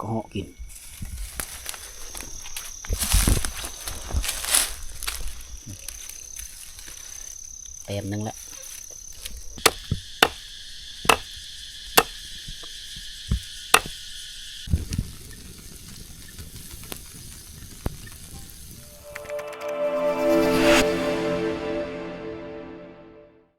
ເຫາະກິນ ແຕ້ມໜຶ່ງລະ.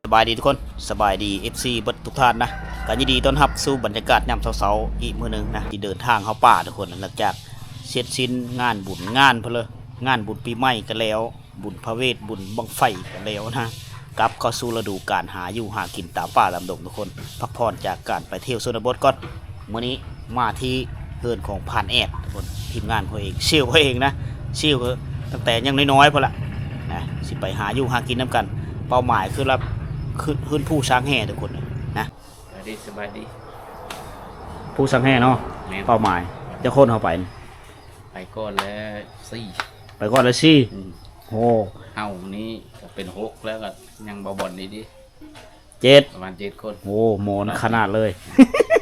ສະບາຍດີທຸກຄົນ ສະບາຍດີ ເອັຟຊີ ເບິດທຸກທ່ານນະ ກະຍິນດີຕ້ອນຮັບສູ່ບັນຍາກາດຍາມເຊົ້າໆອີກມື້ໜຶ່ງນະ ທີ່ເດີນທາງເຂົ້າປ່າທຸກຄົນ ຫຼັງຈາກເສັດສິ້ນງານບຸນງານເພິ່ນເລີຍ ງານບຸນປີໃໝ່ກະແລ້ວ ບຸນພະເວດ ບຸນບັ້ງໄຟກະແລ້ວນະ ກັບເຂົ້າສູ່ລະດູການຫາຢູ່ຫາກິນຕາມປ່າຕາມດົງທຸກຄົນ ພັກຜ່ອນຈາກການໄປທ່ຽວຊົນນະບົດກ່ອນ. ມື້ນີ້ມາທີ່ເຮືອນຂອງພານແອດ ທຸກຄົນ ທີມງານຂ້ອຍເອງ ເຊວຂ້ອຍເອງນະ ເຊວກໍຕັ້ງແຕ່ຍັງນ້ອຍໆພຸ້ນລະນະ ຊິໄປຫາຢູ່ຫາກິນນຳກັນ ເປົ້າໝາຍຄືລະ ຄື ຄືນພູຊ້າງແຮ່ທຸກຄົນນະ. ສະບາຍດີ ສະບາຍດີ ພູຊ້າງແຮ່ເນາະ ແມ່ນ ເປົ້າໝາຍ ຈັກຄົນເຮົາໄປ? ໄປກ່ອນແລ້ວສີ່ ໄປກ່ອນແລ້ວສີ່ ອືມ ໂອ້ ເຮົານີ້ກໍເປັນຫົກແລ້ວ ກໍຍັງບໍ່ບ່ອນດີໆ ເຈັດ ປະມານເຈັດຄົນ ໂອ້ ມ່ວນຂະໜາດເລີຍ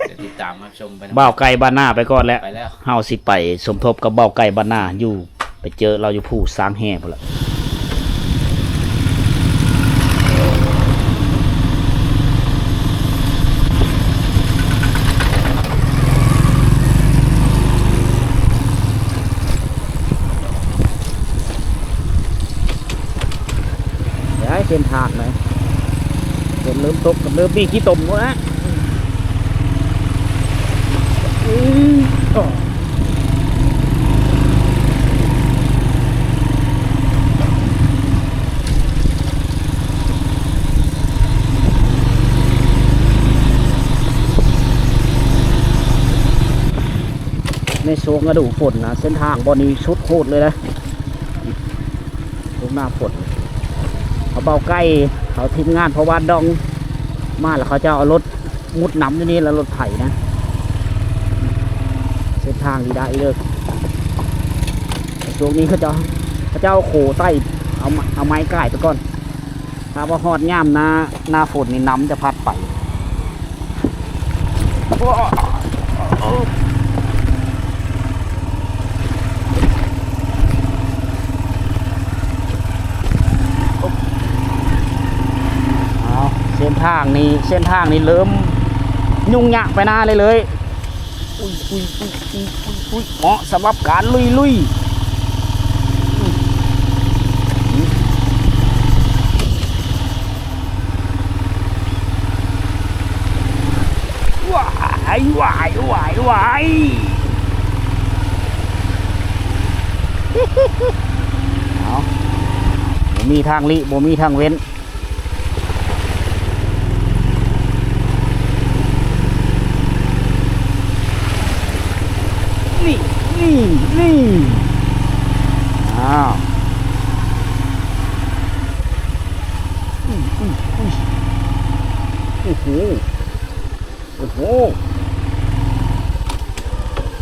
ດຽວຕິດຕາມຮັບຊົມໄປນຳ ບ່າວໄກ່ບ້ານນາໄປກ່ອນແລ້ວ ໄປແລ້ວ ເຮົາຊິໄປສົມທົບກັບບ່າວໄກ່ບ້ານນາຢູ່ ໄປເຈີລາວຢູ່ພູຊ້າງແຮ່ພຸ້ນລະ. ໄດ້ເສັ້ນທາງເລີຍ ຝົນເລີ່ມຕົກ ເລີ່ມມີຂີ້ຕົມແລ້ວ. ອືມ ໃນຊ່ວງລະດູຝົນນະ ເສັ້ນທາງບ່ອນນີ້ສຸດໂຫດເລີຍນະ ຊ່ວງໜ້າຝົນ ເຂົາເບົາໄກ່ ເຂົາທີມງານພໍ່ບ້ານດອງມາ ແລ້ວເຂົາເຈົ້າເອົາລົດມຸດນຳຢູ່ນີ້ ແລ້ວລົດໄຖນະ ເສັ້ນທາງນີ້ໄດ້ເລີຍ. ແຕ່ຊ່ວງນີ້ເຂົາເຈົ້າ ເຂົາເຈົ້າໂຄໄຕ້ ເອົາ ເອົາໄມ້ກ່າຍໄປກ່ອນ ຖ້າວ່າຮອດຍາມໜ້າ ໜ້າຝົນນີ້ ນ້ຳຈະພັດໄປ. ເອົາ ເສັ້ນທາງນີ້ ເສັ້ນທາງນີ້ເລີ່ມຫຍຸ້ງຍາກໄປໜ້າເລື້ອຍໆ. ອຸ້ຍ ອຸ້ຍ ອຸ້ຍ ອຸ້ຍ ອຸ້ຍ ອຸ້ຍ ເໝາະສຳລັບການລຸຍໆ. ວ້າຍ ວ້າຍ ວ້າຍ ວ້າຍ ເອົາ ບໍ່ມີທາງຫຼີກ ບໍ່ມີທາງເວັ້ນ. ນີ້ ນີ້ ນີ້ ອ້າວ ອຸ້ຍ ອຸ້ຍ ອຸ້ຍ ໂອ້ໂຫ ໂອ້ໂຫ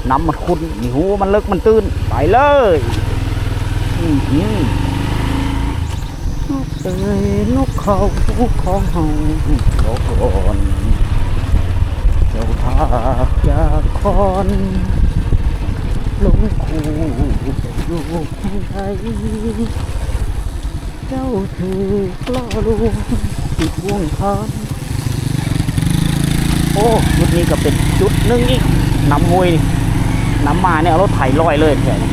ນ້ຳມັນຂຸ້ນ ນີ້ ໂຫ ມັນເລິກມັນຕື້ນ ໄປເລີຍ ອື ອື. ນົກເອີຍ ນົກເຂົາຂອງເຮົາຮ້ອງ ເຈົ້າພາກຈາກຄອນ ລົງຄູ່ເຈົ້າຢູ່ແຫ່ງໃດ ເຈົ້າຖືກຫຼໍ່ລວງຕິດບ່ວງຄານ. ໂອ້ ຈຸດນີ້ກໍເປັນຈຸດໜຶ່ງອີກ ນ້ຳຫ້ວຍນີ້ ນ້ຳມານີ້ເອົາລົດໄຖລອຍເລີຍແຖວນີ້.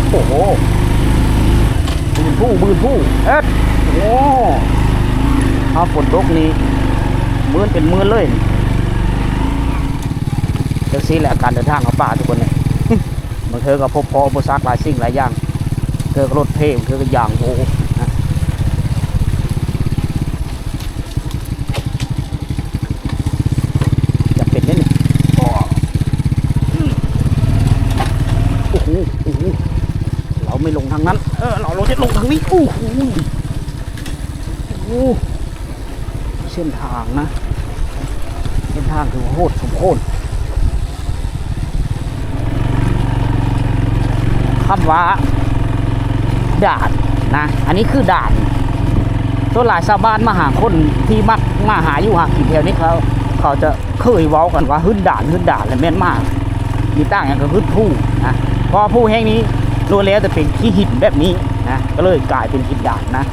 ໂອ້ໂຫ ບືນພູ ບືນພູ ເອີດ ໂອ້ ຖ້າຝົນຕົກນີ້ ມື່ນເປັນມື່ນເລີຍ. ຈັ່ງຊີ້ແຫຼະ ການເດີນທາງເຂົ້າປ່າທຸກຄົນເອີຍ. ບາງເທື່ອກໍພົບພໍອຸປະສັກຫຼາຍສິ່ງຫຼາຍຢ່າງ ເທື່ອກໍລົດເພ ບາງເທື່ອກໍຢາງໂຫນະ ຈຳເປັນເດ້ນີ້. ໂອ້ໂຫ ໂອ້ໂຫ ເຮົາໄມ່ລົງທາງນັ້ນ ເອີ ເຮົາ ເຮົາຈະລົງທາງນີ້. ໂອ້ໂຫ ໂອ້ ເສັ້ນທາງນະ ເສັ້ນທາງຖືວ່າໂຫດສົມຄວນ. ຄຳວ່າດ່ານນະ ອັນນີ້ຄືດ່ານ. ສ່ວນຫຼາຍຊາວບ້ານມາຫາຄົນທີ່ມັກມາຫາຢູ່ຫາກິນແຖວນີ້ ເຂົາ ເຂົາຈະເຄີຍເວົ້າກັນວ່າ ຫືດດ່ານ ຫືດດ່ານ ແລ້ວແມ່ນໝາ ມີຕ່າງຫຍັງກັບຫືດພູນະ ເພາະວ່າພູແຫ່ງນີ້ລ້ວນແລ້ວແຕ່ເປັນຂີ້ຫີນແບບນີ້ນະ ກໍເລີຍກາຍເປັນຫີນດ່ານນະ.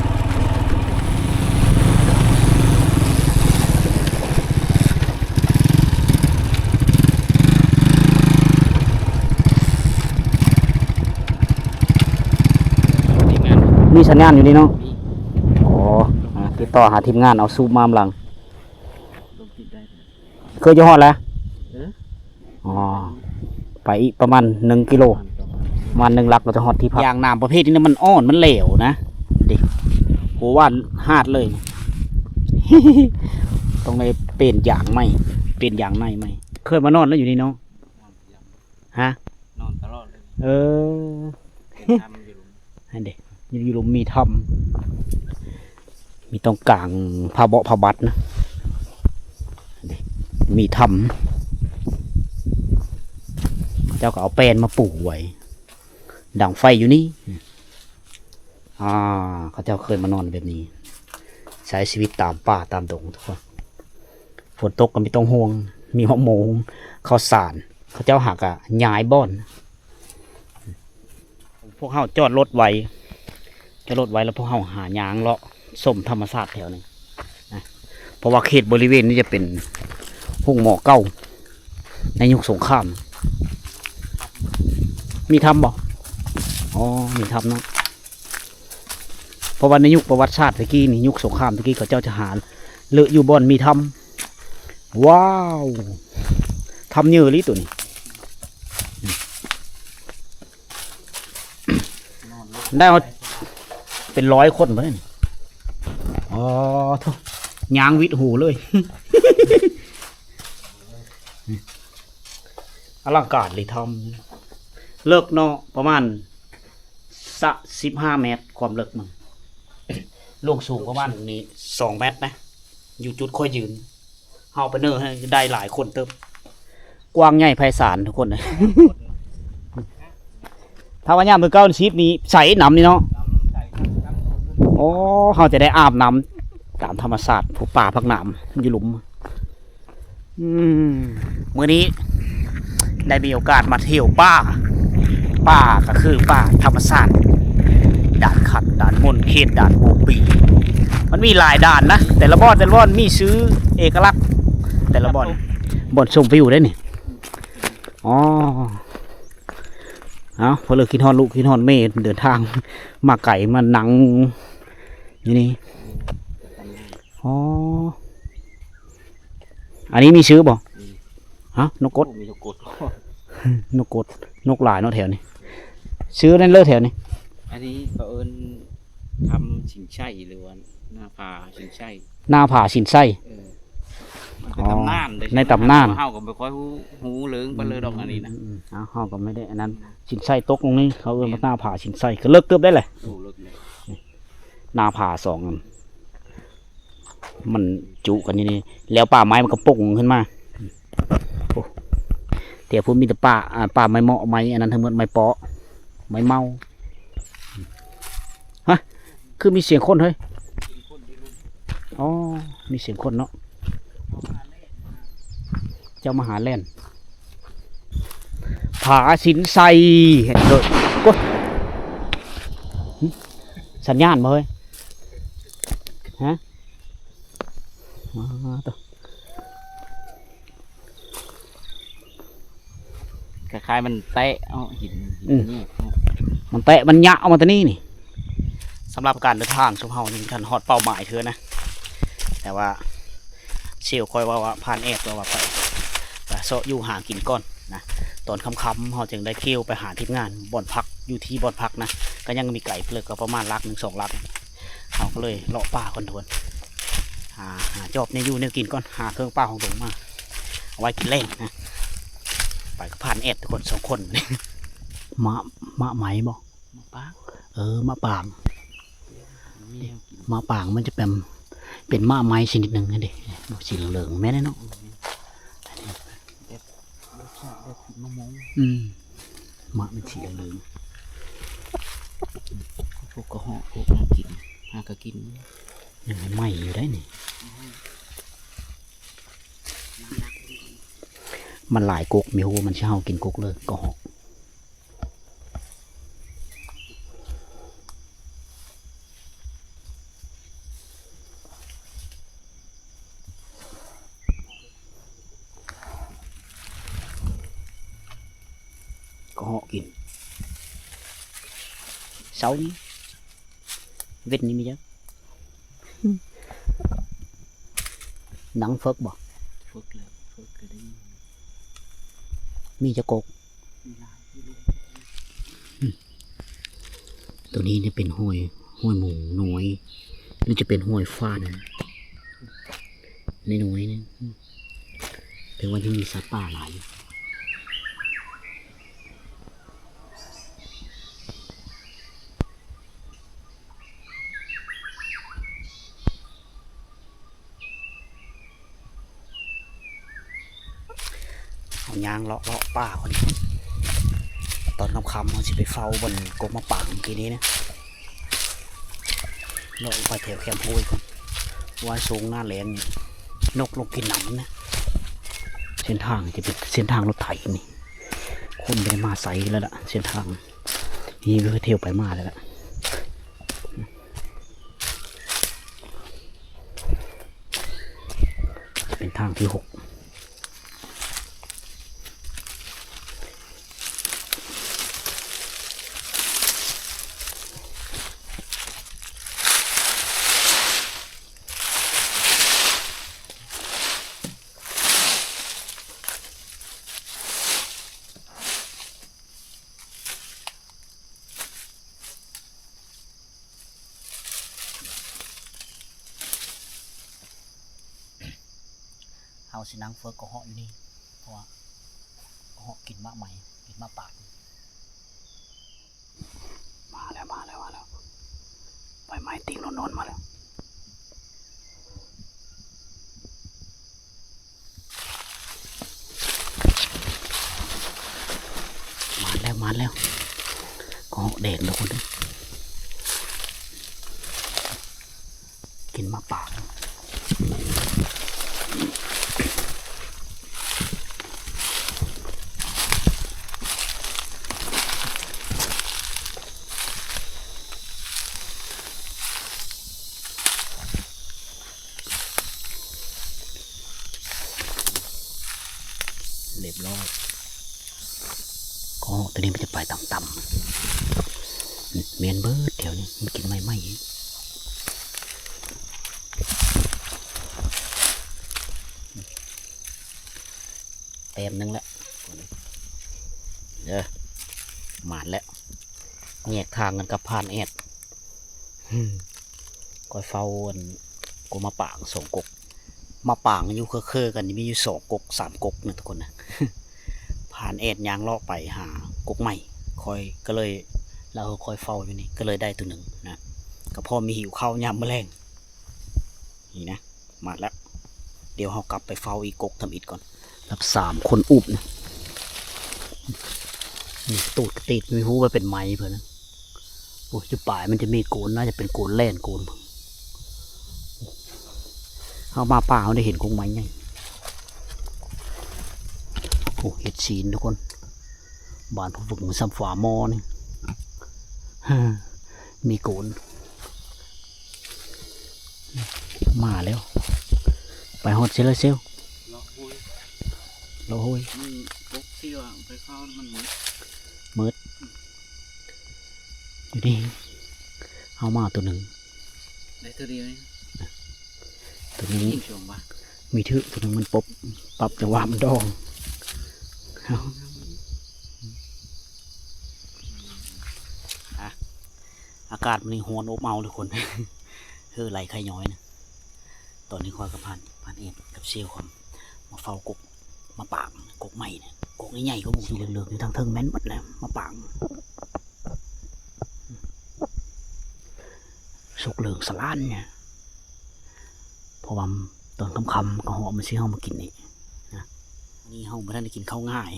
ມີສັນຍານຢູ່ນີ້ເນາະ? ມີ. ອໍ ອ່າ ຕິດຕໍ່ຫາທີມງານ ເອົາສູບມານຳຫຼັງ. ເຄີຍຈະຮອດແລ້ວ? ອໍ ໄປອີກປະມານໜຶ່ງກິໂລ ປະມານໜຶ່ງຫຼັກ ເຮົາຈະຮອດທີ່ພັກ. ຢາງນ້ຳປະເພດນີ້ນະ ມັນອ່ອນ ມັນແຫຼວນະ ເດ້ ໂຫ ຫວ່ານຫາດເລີຍ ຕ້ອງໄດ້ປ່ຽນຢາງໃໝ່ ປ່ຽນຢາງໃນໃໝ່. ເຄີຍມານອນແລ້ວຢູ່ນີ້ເນາະ? ຮະ? ນອນຕະຫຼອດເລີຍ. ເອີ ເປັນຖ້ຳຢູ່ ຫັ້ນເດ້ ຢູ່ ຢູ່ລຸ່ມມີຖ້ຳ ມີຕ້ອງກາງຜ້າເບາະຜ້າບັດນະ ມີຖ້ຳ ເຂົາເຈົ້າກໍເອົາແປ້ນມາປູໄວ້ ດັງໄຟຢູ່ນີ້. ອ່າ ເຂົາເຈົ້າເຄີຍມານອນແບບນີ້ ໃຊ້ຊີວິດຕາມປ່າຕາມດົງທຸກຄົນ. ຝົນຕົກກໍບໍ່ຕ້ອງຫ່ວງ ມີໝາກໂມງ ເຂົ້າສານ ເຂົາເຈົ້າຫາກະຍ້າຍບ່ອນ. ພວກເຮົາຈອດລົດໄວ້ ຈອດລົດໄວ້ ແລ້ວພວກເຮົາຫາຍ່າງເລາະຊົມທຳມະຊາດແຖວນີ້ນະ ເພາະວ່າເຂດບໍລິເວນນີ້ຈະເປັນໂຮງໝໍເກົ່າໃນຍຸກສົງຄາມ. ມີຖ້ຳບໍ່? ອໍ ມີຖ້ຳເນາະ. ເພາະວ່າໃນຍຸກປະຫວັດສາດແຕ່ກີ້ນີ້ ຍຸກສົງຄາມແຕ່ກີ້ ເຂົາເຈົ້າຈະຫາເລາະຢູ່ບ່ອນມີຖ້ຳ. ວ້າວ ຖ້ຳເຍີອີ່ຫຼີໂຕນີ້ ໄດ້ເປັນຮ້ອຍຄົນບໍ່ນີ້. ອໍ ໂທ້ ຍ່າງຫວິດຫູເລີຍ ອະລັງການເລີຍຖ້ຳ ເລິກເນາະ ປະມານ ສະ ສິບຫ້າແມັດ ຄວາມເລິກມັນ ລວງສູງປະມານນີ້ສອງແມັດນະ ຢູ່ຈຸດຂ້ອຍຢືນ ເຮົາໄປເນີໃຫ້ໄດ້ຫຼາຍຄົນເຕີບ ກວ້າງໃຫຍ່ໄພສານທຸກຄົນ. ຖ້າວ່າຍາມມື້ເກົ້າສິບນີ້ໃສ ນ້ຳນີ້ເນາະ. ໂອ້ ເຮົາຈະໄດ້ອາບນ້ຳຕາມທຳມະຊາດ ຜູ້ປ່າຜັກໜາມຢູ່ລຸ່ມ. ອືມ ມື້ນີ້ໄດ້ມີໂອກາດມາທ່ຽວປ່າ ປ່າກໍຄືປ່າທຳມະຊາດ ດ່ານຂັນ ດ່ານມົນ ເຂດດ່ານໂບປີ ມັນມີຫຼາຍດ່ານນະ ແຕ່ລະບ່ອນ ແຕ່ລະບ່ອນມີຊື່ເອກະລັກ ແຕ່ລະບ່ອນ ບ່ອນຊົມວິວເດ້ນີ້. ອໍ ເອົາ ເພິ່ນເລີຍຄິດຮອດລູກ ຄິດຮອດແມ່ ເດີນທາງມາໄກ ມານັ່ງຢູ່ນີ້. ອໍ ອັນນີ້ມີຊື່ບໍ່? ມີ. ຮະ? ນົກກົດ? ໂອ້ ມີນົກກົດ ນົກກົດ ນົກຫຼາຍເນາະແຖວນີ້. ຊື່ນັ້ນເລີແຖວນີ້. ອັນນີ້ເຂົາເອີ້ນຖ້ຳສິນໄຊ ຫຼືວ່າໜ້າຜາສິນໄຊ. ໜ້າຜາສິນໄຊ. ເອີ ມັນເປັນຕຳນານເດ້. ອໍ ໃນຕຳນານ. ເຮົາກໍບໍ່ຄ່ອຍຮູ້ ຮູ້ເລິງປານໃດດອກອັນນີ້ນະ. ອືມ ເຮົາກໍບໍ່ໄດ້ອັນນັ້ນ. ສິນໄຊຕົກລົງນີ້ ເຂົາເອີ້ນວ່າໜ້າຜາສິນໄຊ ກໍເລິກເຕີບໄດ້ແຫຼະ. ໂອ້ ເລິກເລີຍ. ໜ້າຜາສອງອັນ ມັນຈຸກັນຢູ່ນີ້ ແລ້ວປ່າໄມ້ມັນກໍປົງຂຶ້ນມາ. ໂອ້ ແຖວພຸ້ນມີແຕ່ປ່າ ອ່າ ປ່າໄມ້ເໝາະ ໄມ້ອັນນັ້ນທັງໝົດ ໄມ້ເປາະ ໄມ້ເມົາ. ຮະ? ຄືມີສຽງຄົນເຮີ້ຍ. ອໍ ມີສຽງຄົນເນາະ. ເຈົ້າມະຫາແລ່ນ ຜາສິນໄຊ. ເຮີ້ຍ ໂອ້ຍ ຫຶ ສັນຍານບໍ່ເຮີ້ຍ? ຮະ? ມາໂຕ ຄ້າຍໆມັນແຕະເອົາຫີນ ຫີນ ອືມ ແຍກເນາະ ມັນແຕະມັນຍະອອກມາແຕ່ນີ້ນີ້. ສຳລັບການເດີນທາງ ຊຸມເຮົາຍັງບໍ່ທັນຮອດເປົ້າໝາຍເທື່ອນະ ແຕ່ວ່າ ເຊວຂ້ອຍເວົ້າວ່າຜ່ານແອບ ແປວ່າໄປ ກະເຊາະຢູ່ຫາກິນກ່ອນນະ. ຕອນຄ່ຳໆ ເຮົາຈຶ່ງໄດ້ທ່ຽວໄປຫາທີມງານບ່ອນພັກ ຢູ່ທີ່ບ່ອນພັກນະ ກໍຍັງມີໄກເລີກ ກໍປະມານຫຼັກໜຶ່ງສອງຫຼັກ. ເຮົາກໍເລີຍເລາະປ່າກ່ອນທຸກຄົນ ຫາ ຫາຈອບແນວຢູ່ແນວກິນກ່ອນ ຫາເຄື່ອງປ່າຂອງດົງມາ ເອົາໄວ້ກິນແລງນະ. ໄປກັບຜ່ານແອບທຸກຄົນ ສອງຄົນ. ມະ ມະໄມ້ບໍ່? ມະປາງ ເອີ ມະປາງ ມັນມີແນວກິນ ມະປາງມັນຈະເປັນ ເປັນໝາກໄມ້ຊະນິດໜຶ່ງຫັ້ນເດ້ ສີເຫຼືອງໆ ແມ່ນເນາະ. ອືມ ແບບ ແບບ ແບບມະມ່ວງ ອືມ ໝາກມັນສີເຫຼືອງໆ ພວກກະເຫາະ ພວກໜ້າກິນ ຫາກະກິນ ຍັງໃໝ່ຢູ່ໄດ໋ນີ້. ອືມ ໝາກ ມັນຫຼາຍກົກ ມີຮູ້ມັນຊິເຫົ່າກິນກົກເລີຍ ກະເຫາະ ກະເຫາະກິນ ເຊົ້ານີ້ ເວັນນີ້ມີຈັກ ໜັງເຟີກບໍ່? ເຟີກແລ້ວ ເຟີກກະໄດ້ຍິນ ມີຈັກກົກ? ມີຫຼາຍຢູ່ລູກ ໂຕນີ້ນີ້ເປັນຫ້ອຍ ຫ້ອຍໝູນ້ອຍ ຫຼືຈະເປັນຫ້ອຍຟານ ນ້ອຍໆ ນີ້ ແຕ່ວ່າຍັງມີສັດປ່າຫຼາຍຢູ່. ເຮົາຍ່າງເລາະ ເລາະປ່າກ່ອນ ຕອນຄ່ຳໆ ເຮົາຊິໄປເຝົ້າບ່ອນກົກໝາກປາງກີ້ນີ້ນະ ເລາະໄປແຖວແຄມຫ້ວຍກ່ອນ ວ່າຊ່ວງໜ້າແລ້ງນີ້ ນົກລົງກິນນ້ຳນະ ເສັ້ນທາງຈະເປັນເສັ້ນທາງລົດໄຖນີ້ ຄົນບໍ່ໄດ້ມາໃຊ້ແລ້ວລະ ເສັ້ນທາງນີ້ ມີແຕ່ທ່ຽວໄປມາແລ້ວລະ. ເປັນທາງທີຫົກ ເຮົາຊິນັ່ງເຝິກະເຫາະຢູ່ນີ້ ເພາະວ່າກະເຫາະກິນໝາກໄມ້ ກິນໝາກປາງ. ມາແລ້ວ ມາແລ້ວ ມາແລ້ວ ໄຟໄໝ້ຕິ່ງໂນນໆ ມາແລ້ວ. ມາແລ້ວ ມາແລ້ວ ກະເຫາະແດງທຸກຄົນເອີຍ ກິນໝາກປາງ ຮຽບຮ້ອຍ ກໍຕົວນີ້ມັນຈະໄປຕ່ຳໆ ແມ່ນເບີດແຖວນີ້ ມັນກິນໄມ້ໃໝ່ ແຕ້ມໜຶ່ງແລ້ວ ເດີ ໝານແລ້ວ ແຍກທາງກັນກັບຜ່ານແອດ. ຂ້ອຍເຝົ້າອັນກົກໝາກປາງສອງກົກ ໝາກປາງຢູ່ເຄືອໆ ກັນ ມີຢູ່ສອງກົກສາມກົກນະທຸກຄົນນະ ຜ່ານແອດຍ່າງເລາະໄປຫາກົກໃໝ່ ຂ້ອຍກໍເລີຍ ລະເຮົາຄ່ອຍເຝົ້າຢູ່ນີ້ ກໍເລີຍໄດ້ໂຕໜຶ່ງນະ ກໍພໍມີຫິວເຂົ້າຍາມມື້ແລງ ນີ້ນະ ໝາດແລ້ວ ດຽວເຮົາກັບໄປເຝົ້າອີກກົກທຳອິດກ່ອນ ລັບສາມຄົນອູບນະ ນີ້ຕູດກະຕິດ ມີຮູ້ວ່າເປັນໄມ້ເພິ່ນນະ. ໂອ້ຍ ຢູ່ປາຍມັນຈະມີໂກນ ໜ້າຈະເປັນໂກນແລ່ນໂກນ ເຮົາມາປ່າເຮົາໄດ້ເຫັນກົກໄມ້ໃຫຍ່ ໂອ້ ເຫັດຊີນທຸກຄົນ ບານຜູ້ຝຶກມັນສ່ຳຝາໝໍ້ນີ້ ມີໂກນ ມາແລ້ວ ໄປຮອດເຊລາເຊວ ເລາະຫ້ວຍ ເລາະຫ້ວຍ ມັນປົກທີ່ວ່າໄປເຂົ້າມັນໝົດ ໝົດ ຢູ່ນີ້ ເຮົາມາໂຕໜຶ່ງ ໄດ້ໂຕດຽວນີ້ ໂຕໜຶ່ງ ກິນຊ່ວງບ່າຍ ມີຖືກໂຕໜຶ່ງ ມັນປົບ ປັບຈັງຫວະມັນດອງ ອາ ອາກາດມື້ນີ້ຮ້ອນອົບເອົາທຸກຄົນ ເຮີໄຫຼໄຂ້ຍ້ອຍນະ ຕອນນີ້ຂ້ອຍກັບພານ ພານເອດກັບເຊວຄອມ ມາເຝົ້າກົກ ມາປາງ ກົກໄມ້ນະ ກົກໃຫຍ່ໆ ກະໝູ່ ສີເຫຼືອງໆ ຢູ່ທາງເທິງແມ່ນໝົດແຫຼະ ມາປາງ ສຸກເຫຼືອງສະຫຼານນະ ເພາະວ່າຕອນຄ່ຳໆ ກະເຫາະມັນຊິເຮົາມາກິນນີ້ນະ ນີ້ເຮົາບໍ່ທັນໄດ້ກິນເຂົ້າງາຍ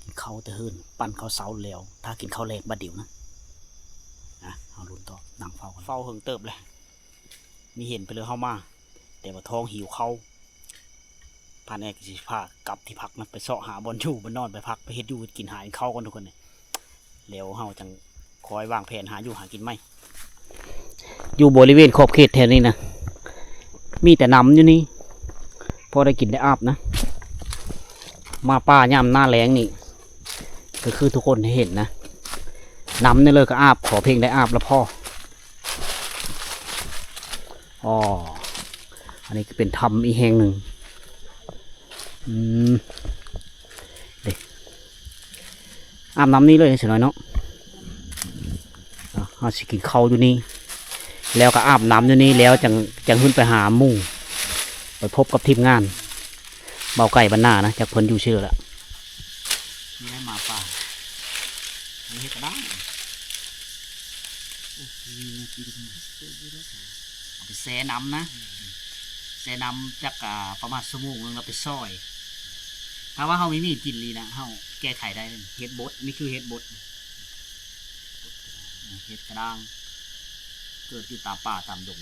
ກິນເຂົ້າແຕ່ເຮືອນ ປັ້ນເຂົ້າເຊົ້າແລ້ວ ຖ້າກິນເຂົ້າແລງບາດດຽວນະ ນະ ເຮົາລຸ້ນຕໍ່ ນັ່ງເຝົ້າກັນ ເຝົ້າເຫິງເຕີບແລ້ວ ມີເຫັນໄປເລີຍເຮົາມາ ແຕ່ວ່າທ້ອງຫິວເຂົ້າ ພານແອກກໍຊິພາກັບທີ່ພັກນະ ໄປເຊາະຫາບ່ອນຢູ່ບ່ອນນອນ ໄປພັກ ໄປເຮັດຢູ່ເຮັດກິນ ຫາກິນເຂົ້າກ່ອນທຸກຄົນ. ແລ້ວເຮົາຈັ່ງຄ່ອຍວາງແຜນຫາຢູ່ຫາກິນໃໝ່. ຢູ່ບໍລິເວນຂອບເຂດແຖວນີ້ນະ ມີແຕ່ນ້ຳຢູ່ນີ້ ພໍໄດ້ກິນໄດ້ອາບນະ. ມາປ່າຍາມໜ້າແລ້ງນີ້ ກໍຄືທຸກຄົນເຫັນນະ ນ້ຳນີ້ເລີຍກໍອາບ ຂໍພຽງໄດ້ອາບລະພໍ. ອໍ ອັນນີ້ກໍເປັນຖ້ຳອີກແຫ່ງໜຶ່ງ. ອືມ ເດ້ ອາບນ້ຳນີ້ເລີຍ ສາວນ້ອຍເນາະ. ເຮົາຊິກິນເຂົ້າຢູ່ນີ້ ແລ້ວກໍອາບນ້ຳຢູ່ນີ້ ແລ້ວຈັ່ງ ຈັ່ງຂຶ້ນໄປຫາໝູ່ ໄປພົບກັບທີມງານ ບ່າວໄກ່ບັນນານະ ຈັກເພິ່ນຢູ່ໃສແລ້ວ. ນີ້ໄດ້ໝາປ່າ ມີເຫັດກະດ້າງ. ໂອ້ ມີແນວກິນ ເອົາໄປແຊ່ນ້ຳນະ ແຊ່ນ້ຳຈັກ ອ່າ ປະມານຊົ່ວໂມງໜຶ່ງ ແລ້ວໄປຊອຍ. ຖ້າວ່າເຮົາມີມີດກິນອີ່ຫຼີນະ ເຮົາແກ້ໄຂໄດ້. ເຫັດບົດ ນີ້ຄືເຫັດບົດ ເຫັດກະດ້າງ ເກີດຢູ່ຕາມປ່າຕາມດົງ.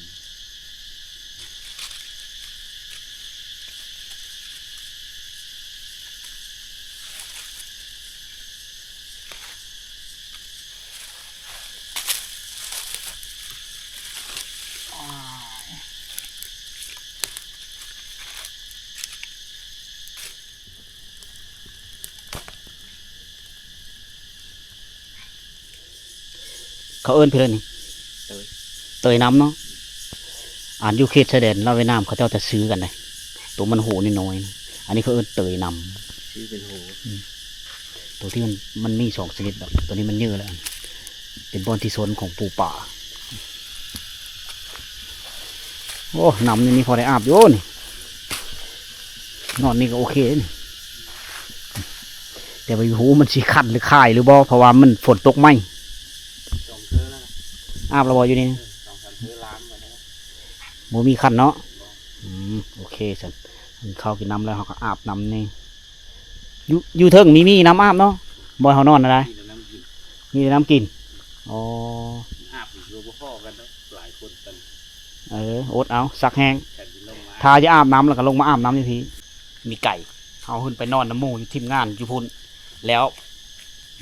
ເຂົາເອີ້ນເພິ່ນນີ້ ເຕີຍ ເຕີຍນ້ຳເນາະ. ອັນຢູ່ເຂດຊາຍແດນລາວຫວຽດນາມ ເຂົາເຈົ້າຈະຊື່ກັນເດ້ ໂຕມັນໂຫນ້ອຍໆ ອັນນີ້ເຂົາເອີ້ນເຕີຍນ້ຳ ຊື່ເປັນໂຫ. ອືມ ໂຕທີ່ມັນ ມັນມີສອງຊະນິດດອກ ໂຕນີ້ມັນເຍີະແລ້ວ ເປັນບ່ອນທີ່ຊົນຂອງປູປາ. ໂອ້ ນ້ຳໃນນີ້ພໍໄດ້ອາບຢູ່ນີ້ ນອນນີ້ກໍໂອເຄນີ້. ແຕ່ວ່າບໍ່ຮູ້ມັນຊິຄັນຫຼືຄາຍຫຼືບໍ່ ເພາະວ່າມັນຝົນຕົກໃໝ່. ອາບແລ້ວບໍ່ຢູ່ນີ້? ບໍ່ມີຄັນເນາະ. ອືມ ໂອເຄຊັ້ນ ກິນເຂົ້າກິນນ້ຳແລ້ວ ເຮົາກໍອາບນ້ຳນີ້. ຢູ່ ຢູ່ເທິງມີ ມີນ້ຳອາບເນາະ ບ່ອນເຮົານອນນະໄດ໋ ມີແຕ່ນ້ຳກິນ. ອໍ ອາບຢູ່ບໍ່ພໍກັນເນາະ ຫຼາຍຄົນກັນ. ເອີ ອົດເອົາ ສັກແຮງ ຖ້າຈະອາບນ້ຳແລ້ວກໍລົງມາອາບນ້ຳຢູ່ພີ້. ມີໄກ່ ເຮົາຂຶ້ນໄປນອນນຳໝູ່ຢູ່ທີມງານຢູ່ພຸ້ນ ແລ້ວ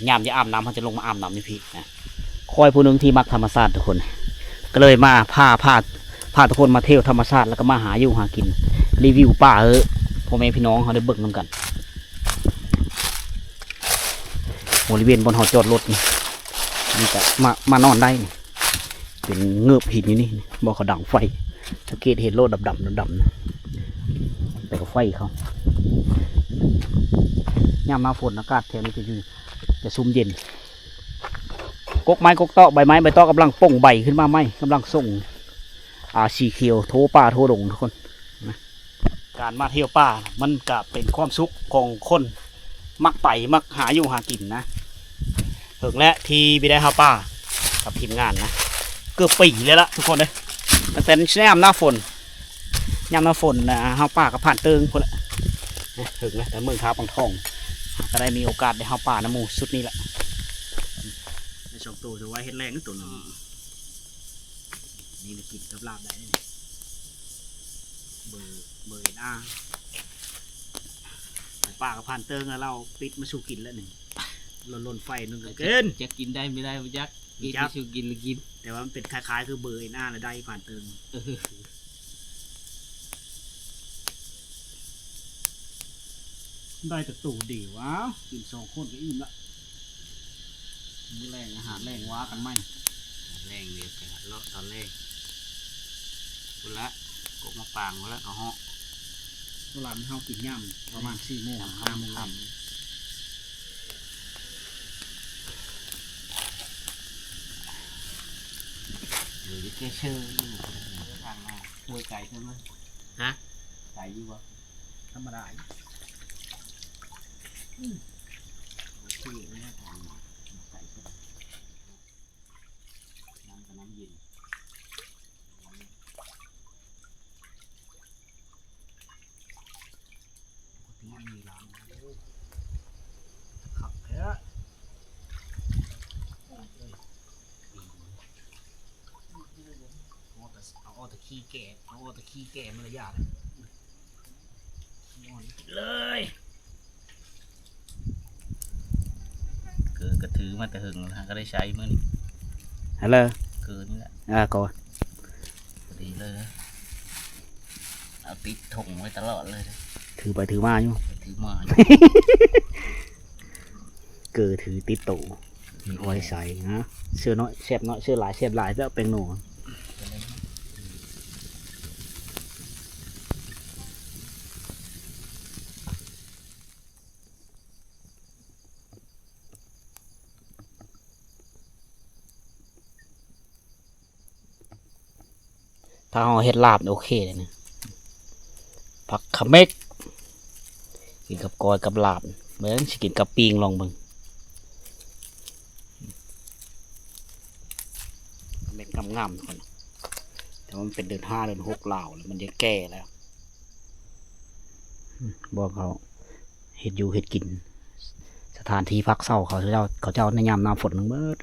ຍາມຈະອາບນ້ຳ ເຮົາຈະລົງມາອາບນ້ຳຢູ່ພີ້ນະ. ຂ້ອຍຜູ້ໜຶ່ງທີ່ມັກທຳມະຊາດທຸກຄົນ ກໍເລີຍມາພາ ພາ ພາທຸກຄົນມາທ່ຽວທຳມະຊາດ ແລ້ວກໍມາຫາຢູ່ຫາກິນ ຣີວິວປ່າໃຫ້ພໍ່ແມ່ພີ່ນ້ອງເຮົາໄດ້ເບິ່ງນຳກັນ. ບໍລິເວນບ່ອນເຮົາຈອດລົດນີ້ ນີ້ກໍມາ ມານອນໄດ້ນີ້ ເປັນເງີບຫີນຢູ່ນີ້ ບໍ່ ເຂົາດັງໄຟ ສັງເກດເຫັນໂລດດຳໆ ດຳໆ ແຕ່ກໍໄຟເຂົາ. ຍາມໜ້າຝົນອາກາດແຖວນີ້ຈະຢູ່ ຈະຊຸ່ມເຢັນ. ກົກໄມ້ກົກຕອກ ໃບໄມ້ໃບຕອກກຳລັງປົ່ງໃບຂຶ້ນມາໃໝ່ ກຳລັງສົ່ງ ອ່າ ສີຂຽວທົ່ວປ່າທົ່ວດົງທຸກຄົນນະ. ການມາທ່ຽວປ່າມັນກະເປັນຄວາມສຸກຂອງຄົນມັກໄປມັກຫາຢູ່ຫາກິນນະ. ເຖິງແລ້ວທີ່ບໍ່ໄດ້ຫາປ່າກັບທີມງານນະ ເກືອບປີແລ້ວລະທຸກຄົນເອີຍ ຕັ້ງແຕ່ຍາມໜ້າຝົນ ຍາມໜ້າຝົນນະ ຫາປ່າກັບຜ່ານເຕີງພຸ້ນລະ. ເຖິງແລ້ວ ແຕ່ເມືອງທ່າປາງທອງ ກໍໄດ້ມີໂອກາດໄດ້ຫາປ່ານຳໝູ່ຊຸດນີ້ລະ. ໄດ້ສອງໂຕ ຖືວ່າເຮັດແລງໂຕໜຶ່ງ. ນີ້ລະກິນກັບລາບໄດ້ນີ້ ເບີ ເບີເອັນອາ ໄປປ່າກັບຜ່ານເຕີງ ແລ້ວລາວປິດມາສູ່ກິນແລ້ວນີ້ ຫຼົ່ນໆໄຟໜຶ່ງກໍກິນ ຈັກກິນໄດ້ບໍ່ໄດ້ບໍ່ຈັກ ປິດມາສູ່ກິນລະກິນ. ແຕ່ວ່າມັນເປັນຄ້າຍໆຄືເບີເອັນອາລະໄດ້ຜ່ານເຕີງ. ເອີ ໄດ້ແຕ່ໂຕດຽວ ອ້າວ ກິນສອງຄົນກໍອີ່ມລະ. ມື້ແລງອາຫານແລງວ່າກັນໃໝ່ ແລງດຽວໄປເລາະຕອນແລງພຸ້ນລະ ກົກໝາກປາງພຸ້ນລະ ເຂົາເຫາະ. ເວລາເຮົາກິນຍາມປະມານສີ່ໂມງ ຫ້າໂມງ ຢູ່ທີ່ເກເຊີຢູ່ ທາງມາຫ້ວຍໄກເຖິງ ຮະ ໄກຢູ່ບໍ່? ທຳມະດາ ອືມ ໂອເຄເລີຍ ທາງມາໄກ ນ້ຳກໍນ້ຳເຢັນ ປະຕິມີລ້າງ ໂອ້ ຄັກແທ້. ເອົາແຕ່ ເອົາແຕ່ຂີ້ແກ່ ເອົາແຕ່ຂີ້ແກ່ມາລະຢາດ ຂີ້ ເລີຍ ເກີກະຖືມາແຕ່ເຫິງ ຫາກະໄດ້ໃຊ້ມື້ນີ້ ຮັນເລີ ເກີນີ້ແຫຼະ ອ່າ ກໍພໍດີເລີຍ ເອົາຕິດຖົງໄວ້ຕະຫຼອດເລີຍ ຖືໄປຖືມາຢູ່ ຖືມາຢູ່ ເກີຖືຕິດໂຕ ອືມ ໄວ້ໃຊ້ນະ ເຊື້ອນ້ອຍແຊບນ້ອຍ ເຊື້ອຫຼາຍແຊບຫຼາຍ ແລ້ວແປ້ງນົວ. ຖ້າເຮົາເຮັດລາບໂອເຄເດ້ນະ ຜັກຂະເມັກ ກິນກັບກ້ອຍກັບລາບ ເບິ່ງຊິກິນກັບປີ້ງ ລອງເບິ່ງ ຂະເມັກງາມໆ ທຸກຄົນ ແຕ່ວ່າມັນເປັນເດືອນຫ້າເດືອນຫົກລາວແລ້ວ ມັນຈະແກ່ແລ້ວ ອືມ ບໍ່ເຂົາ ເຮັດຢູ່ເຮັດກິນ ສະຖານທີ່ພັກເຊົາເຂົາເຈົ້າ ເຂົາເຈົ້າໃນຍາມໜ້າຝົນທັງເບິດ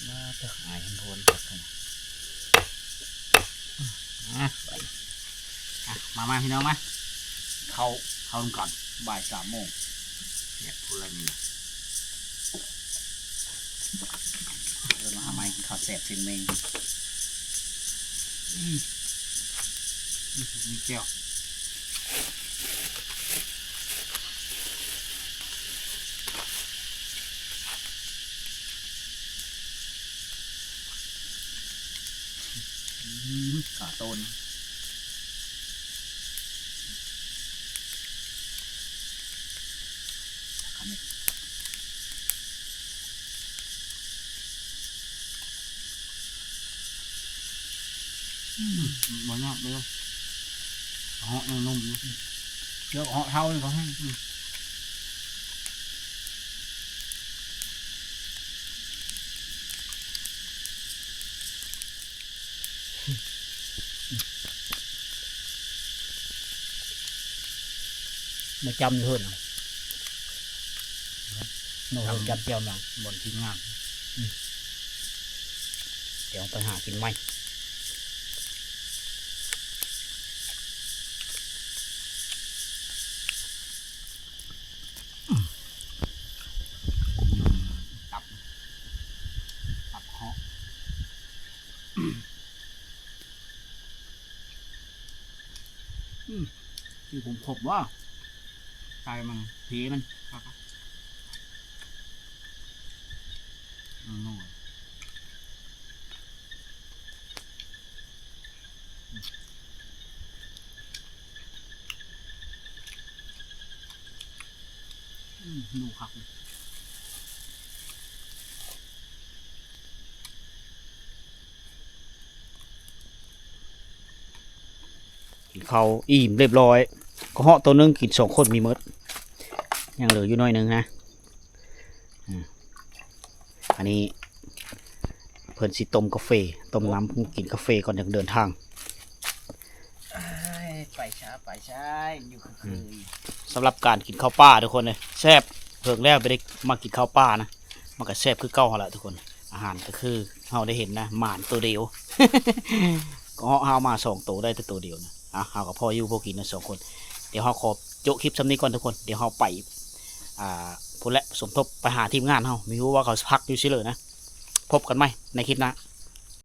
ມາເດີ ອາຍໂພນຄັກ ມາ ມາ ມາ ພີ່ນ້ອງມາ ເຂົ້າ ເຂົ້ານຳກັນ ບ່າຍສາມໂມງ ແຊບພຸ້ນລະນີ້ນະ ເອີ້ນວ່າຫາມາກິນເຂົ້າແຊບຊຽງເມັງ ອືມ ອືມ ມີແຈ່ວ ອືມ ຂາໂຕນ ອືມ ບໍ່ຍາກເດີ ເຫາະຍັງໜຸ່ມຢູ່ ເກືອບເຫາະເທົານີ້ກໍແຮງ ອືມ. ມາຈ້ຳຢູ່ເຮືອນ ມາເຮືອນຈ້ຳແຈ່ວນາງ ບ່ອນທີມງານ ອືມ ດຽວໄປຫາກິນໃໝ່. ຕັບ ຕັບເຄາະ ອືມ ທີ່ຜົມຄົບວ່າ ໃສ່ມັນ ເພມັນ ອືມ. ອືມ ໜູຄັກເລີຍ ກິນເຂົ້າອີ່ມຮຽບຮ້ອຍ ກະເຫາະໂຕໜຶ່ງກິນສອງຄົນມີໝົດ ຍັງເຫຼືອຢູ່ໜ້ອຍໜຶ່ງນະ ອືມ. ອັນນີ້ເພິ່ນຊິຕົ້ມກາເຟ ຕົ້ມນ້ຳກິນກາເຟກ່ອນຈະເດີນທາງ ເອີຍ ໄປຊ້າ ໄປຊ້າ ຢູ່ຄື ອືມ ສຳລັບການກິນເຂົ້າປ່າທຸກຄົນເອີຍ ແຊບ ເພິ່ງແລ້ວໄປໄດ້ມາກິນເຂົ້າປ່ານະ ມັນກະແຊບຄືເກົ່າຫັ້ນລະທຸກຄົນ ອາຫານກະຄືເຮົາໄດ້ເຫັນນະ ໝານໂຕດຽວ ກະເຫາະເຮົາມາສອງໂຕ ໄດ້ແຕ່ໂຕດຽວນະ ອາ ເຮົາກະພໍຢູ່ພໍກິນນະສອງຄົນ ດຽວເຮົາຂໍໂຈະຄລິບຊ່ຳນີ້ກ່ອນທຸກຄົນ ດຽວເຮົາໄປ ອ່າ ພຸ້ນແຫຼະ ສົມທົບໄປຫາທີມງານເຮົາ ບໍ່ຮູ້ວ່າເຂົາຊິພັກຢູ່ຊິເລີນະ ພົບກັນໃໝ່ໃນຄລິບໜ້າ.